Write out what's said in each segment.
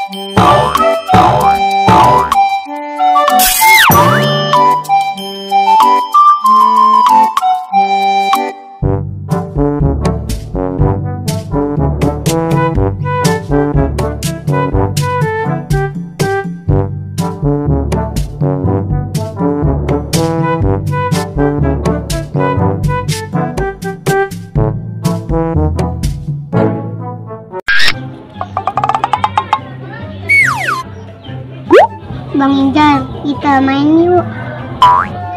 Bang Injan, kita main yuk.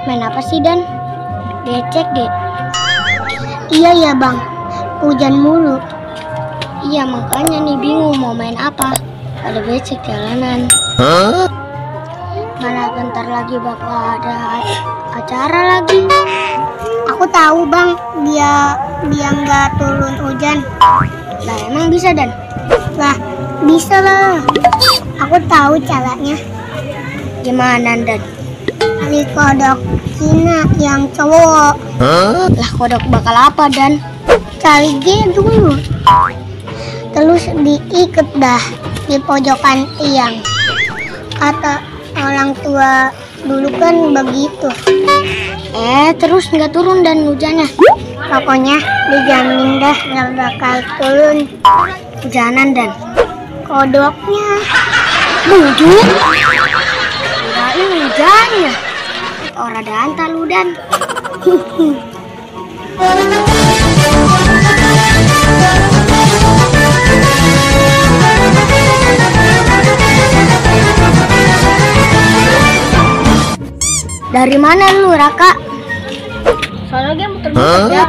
Main apa sih, Dan? Becek deh. Iya ya bang, hujan mulu. Iya makanya nih bingung mau main apa. Ada becek jalanan. Mana bentar lagi bakal ada acara lagi. Aku tahu bang, dia nggak turun hujan. Lah emang bisa, Dan? Lah bisa lah. Aku tahu caranya. Gimana, Dan? Cari kodok Cina yang cowok. Lah kodok bakal apa, Dan? Cari G dulu. Terus diikat dah di pojokan tiang. Kata orang tua dulu kan begitu. Terus nggak turun dan hujannya. Pokoknya dijamin dah nggak bakal turun hujanan, Dan. Kodoknya bujuk. Kirain hujannya. Ora danta lu, Dan. Dari mana lu, Raka? Soalnya dia muter-muter ya.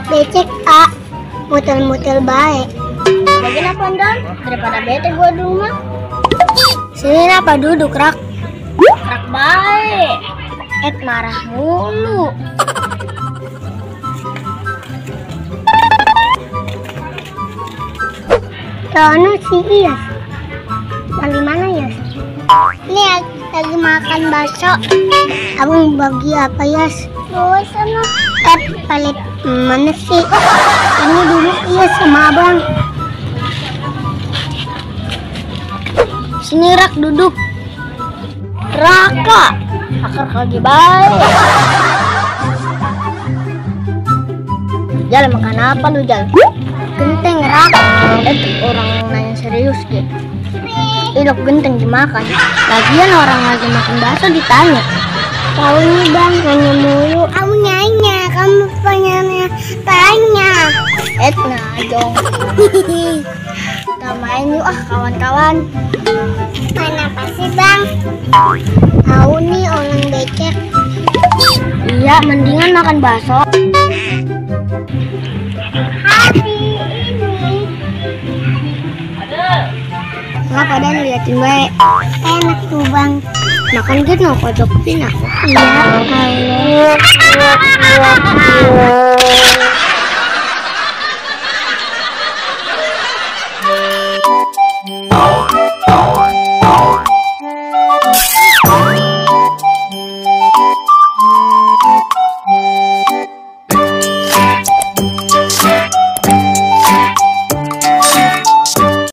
Becek A, muter-muter baik. Bagian apa, Dan? Daripada bete gua di rumah. Sini apa duduk, Rak? Rak baik. Marah mulu. Soalnya si Iyas. Dari mana, Yas? Lihat, lagi makan bakso. Abang bagi apa, Yas? Oh, sama. Palit mana sih? Ini dulu Iyas sama abang. Sini, Rak, duduk. Raka, akar lagi baik. Jal, makan apa lu, Jal? Genteng, Rak. Orang nanya serius gitu. Idok genteng dimakan. Lagian orang lagi makan bakso ditanya. Tahu nih bang, nanya mulu. Kamu nanya, kamu pengennya tanya. Nah dong. Kita main yuk kawan-kawan. Main apa sih bang? Tahu nih orang becek. Iya, mendingan makan bakso. Hari ini nggak pada liatin baik. Enak tuh bang. Makan gitu kodok pina. Iya, kalau